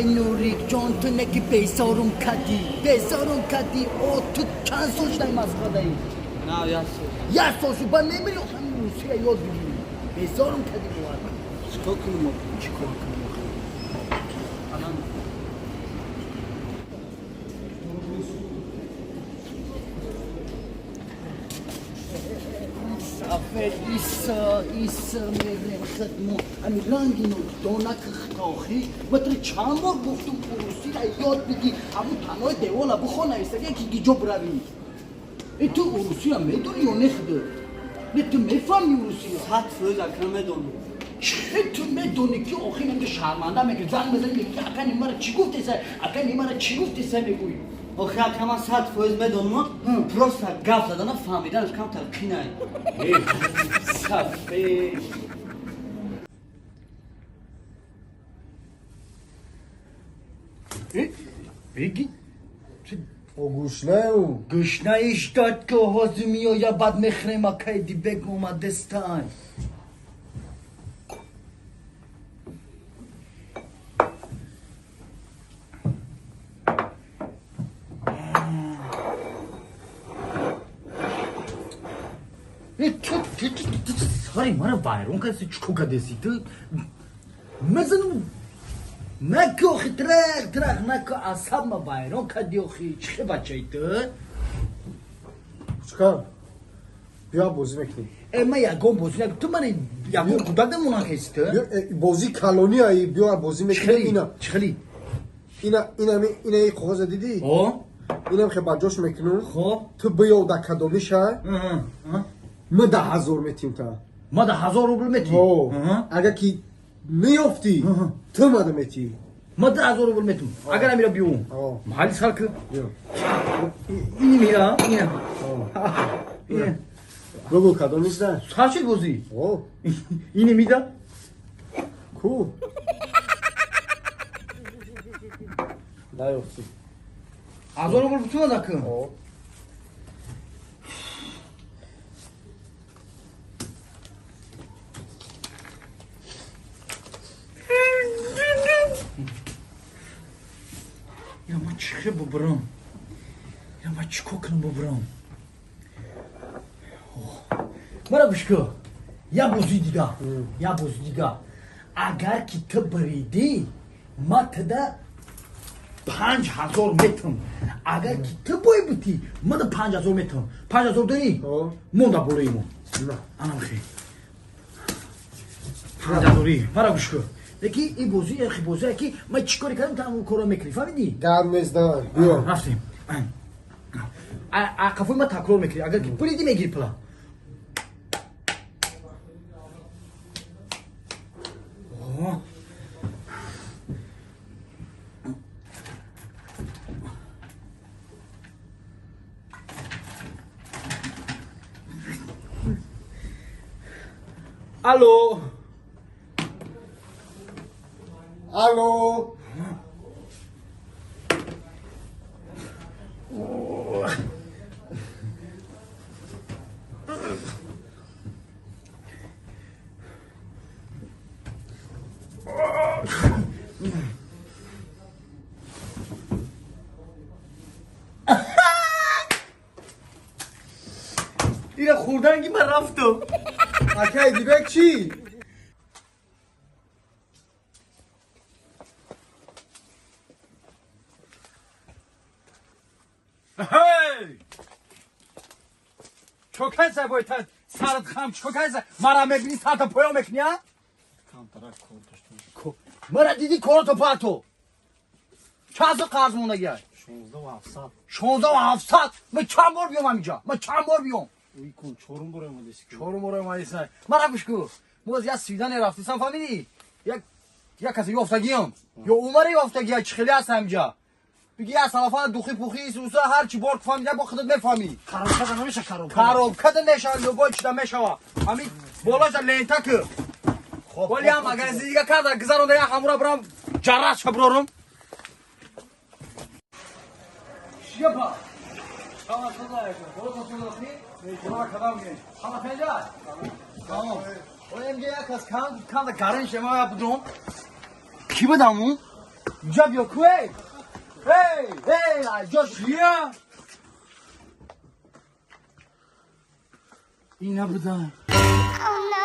Э, Нурик ҷон, ту не ки бесорум кадӣ, бесорум кадӣ. О, ту чанд сол шудай Москвадаи? На, як сол. Як сол шуд, ба мемири, ҳамин русия ёд бигирӣ. Бесорум кадӣ, бовар кун. Чикор кунем? Чӣ кор кунем охи? Анам. Сафед, иса иса мерем хидмо ами рангино донак хтохи. Ма ту чанд бор гуфтум, урусира ёд биги, ҳамун танои девола бихон, нависага ки гиҷо биравӣ. Э, ту урусия медонӣ ё не худо? Не, ту мефаҳми урусия? 100% ака, медонам. Чӣ ту медонӣ ки охир инҷо шарманда мекунӣ, занг мезанӣ, мегӯӣ ки ака, нимара чӣ гуфтеса, ака, нимара чӣ гуфтеса, мегӯӣ. Охи ака, ман 100% медонам, просто гап задана фаҳмиданаш камтар қинай. Сафед. Беги. Гушнаю. Гушнаиш дад ки ҳозир меоя, баъд мехӯрем, акай Дибек омадестан. Ту сари мара вайрон кардеси, чӣ кор кардеси ту? Мезанам наки, охи, трах трах наки, асаб ма вайрон кардӣ, охи, чӣ хе бачаи ту? Чикар? Биё, бозӣ мекунем. Э, ма ягон бозӣ нак, ту мани ягон кӯдак намонанд хеси ту. Биё, бозӣ калони ай, биё, бозӣ мекунем ина. Чӣ хели? Ина, ина, ина, и коғаза дидӣ? О. Инам хе ба ҷош мекунам. Хоб. Ту биё, да кадомиша. Ма 10 000 метим та. Ма 10 000 рубл метӣ? О, агар ки меёфтӣ, ту мада метӣ. Ма 10 000 рубл метум. Агар амира биём. О. Маҳалли сар ки. Биё. Ини мира, ина. Ина. Бугу, кадомиша? Сар шуд бозӣ. О, Ини мида. Ку? Наёфтӣ. 1000 рубл бутун ада кун. О. Я ма чӣ хе бубурам? Я ма чӣ кор кунам, бубурам? Мара гӯш кун. Я бозӣ дига. Я бозӣ дига. Агар ки ту буридӣ, ма туда 5000 метам. Агар ки ту бой бутӣ, ма да 5000 метам. 5000 дорӣ? О. Монда болои мо. На. Анам хе. 5000-ӣ. Мара гӯш кун. Леки ин бозӣ эрхи бозие ки ман чӣ коре кардам, ту ҳамон корро мекунӣ, фаҳмидӣ? Гап нест, давай, биё. Рафтем. Қафои ма такрор мекунӣ. Агар ки буридӣ, мегирӣ пула. О. Алло. Алло. Ира хӯрданги ман рафтам. Акай Дибек чӣ? Ҳей! Чокайса бойтан сарат хам, чокайса мара мебини, сарта поё мекунӣ, а? Камтарак кор доштам. Мара диди, корото парто. Чанд сол қарз мондагиай? 16 700. 16 700? Ман чанд бор биём ҳаминҷа? Ман чанд бор биём? Уй кун, чорум бор омадеси. Чорум бор омадеси. Мара гӯш кун. Боз як свидание рафтисам, фаҳмидӣ? Як касе ёфтагиам. Ё умаре ёфтагия, чӣ хеле аст ҳаминҷа. Биги як салафана духи пухи суса ҳар чӣ бор фаҳмида, бо худат мефаҳмӣ. Коробкада намеша, коробка. Коробкада мешава, любой чида мешава. Ҳамин болоша лента ки. Хоб. Вале ҳам агар дига карда гузаронда, як ҳамура бирам ҷарраша бирорум. Шияпа. Ҳама соза яка. Боло соза хи? Ҷума кадам ге. Ҳама пенҷа? Тамом. Оем ге як кас кан канда гарин шема я будум. Ки будам у? Инҷа биё ку, эй! Эй, эй, ҷо Чия? Ина будай. Oh no.